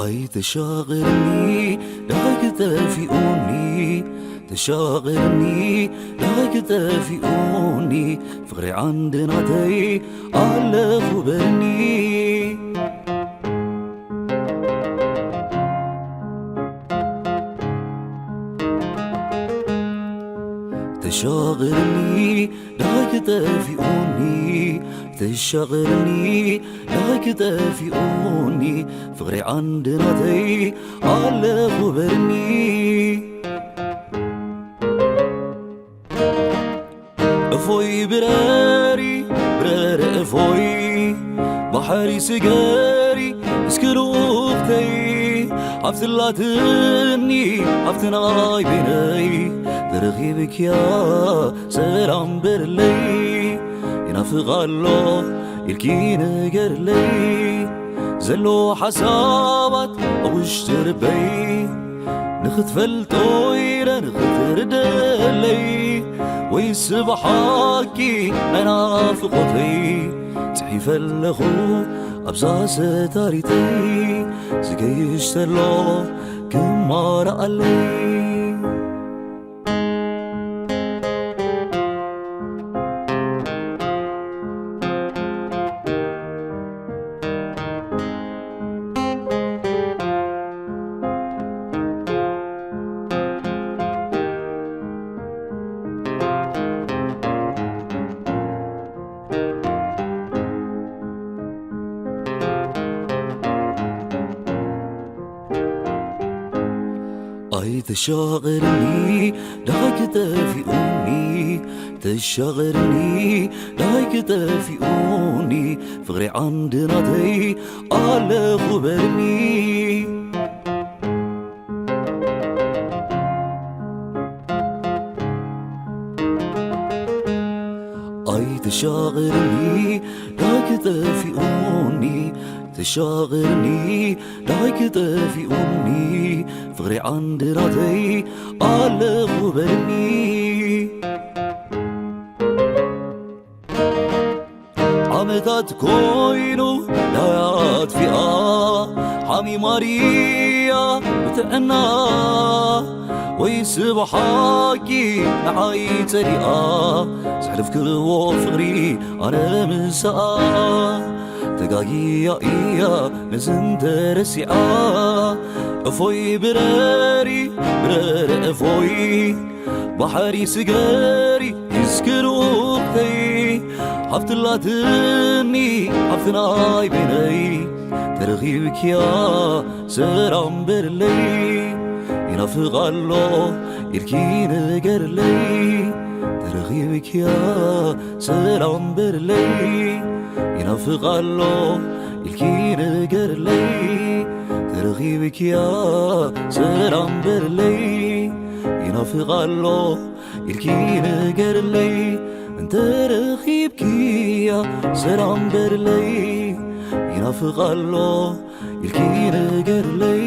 ኣይተሻቕርኒ ዳይ ክጠፊኡኒ፣ ተሻቕርኒ ዳይ ክጠፊኡኒ፣ ፍቕሪ ዓንዲ ናተይ ኣለኹ በልኒ። ተሻቕርኒ ዳይ ክጠፊኡኒ፣ ተሻቕርኒ ዳይ ክጠፊኡኒ፣ ፍቕሪ ዓንዲ ናተይ ኣለኹ በልኒ። እፎይ ብረሪ፣ ብረሪ እፎይ፣ ባሕሪ ስገሪ እስኪ ልኡኽተይ፣ ሃፍቲ ኣላትኒ ሃፍቲ ናይ በይነይ፣ ተረኺብክያ ሰላም በርለይ፣ ይናፍቕ ኣሎ ኢልኪ ንገርለይ፣ ዘሎ ሓሳባት ኣብ ውሽጢ ልበይ፣ ንኽትፈልጦ ኢለ ንኽትርደለይ፣ ወይስ ብሓቂ ናይ ናፍቖተይ ጽሒፈ ኣለኹ ኣብዛ ሰታሪተይ፣ ዝገይሽ ዘሎ ክማረኣለይ። ኣይተሻቕርኒ ዳይ ክጠፊኡኒ፣ ተሻቕርኒ ዳይ ክጠፊኡኒ፣ ፍቕሪ ዓንዲ ናተይ ኣለኹ በልኒ። ኣይተሻቕርኒ ዳይ ክጠፊኡኒ፣ ተሻቕርኒ ዳይ ክጠፊኡኒ፣ ፍቕሪ ዓንዲ ናተይ ኣለኹ በልኒ። ዓመታት ኮይኑ ዳይ ኣጥፊኣ፣ ሓሚማ ድያ ብጥዕና፣ ወይስ ብሓቂ ንዓይ ጸሊኣ፣ ዘሕለፍክዎ ፍቕሪ ኣነ ምስኣ፣ ተጋግያ እያ ነዚ እንተረሲዓ። እፎይ ብረሪ፣ ብረሪ እፎይ፣ ባሕሪ ስገሪ እስኪ ልኡኽተይ፣ ሃፍቲ ኣላትኒ ሃፍቲ ናይ በይነይ፣ ተረኺብክያ ሰላም በርለይ፣ ይናፍቕ ኣሎ ኢልኪ ንገርለይ፣ ተረኺብክያ ሰላም በርለይ፣ ይናፍቕ ኣሎ ኢልኪ ንገርለይ፣ ተረኺብክያ ሰላም በርለይ፣ ይናፍቕ ኣሎ ኢልኪ ንገርለይ፣ እንተረኺብክያ ሰላም በርለይ፣ ይናፍቕ ኣሎ ኢልኪ ንገርለይ።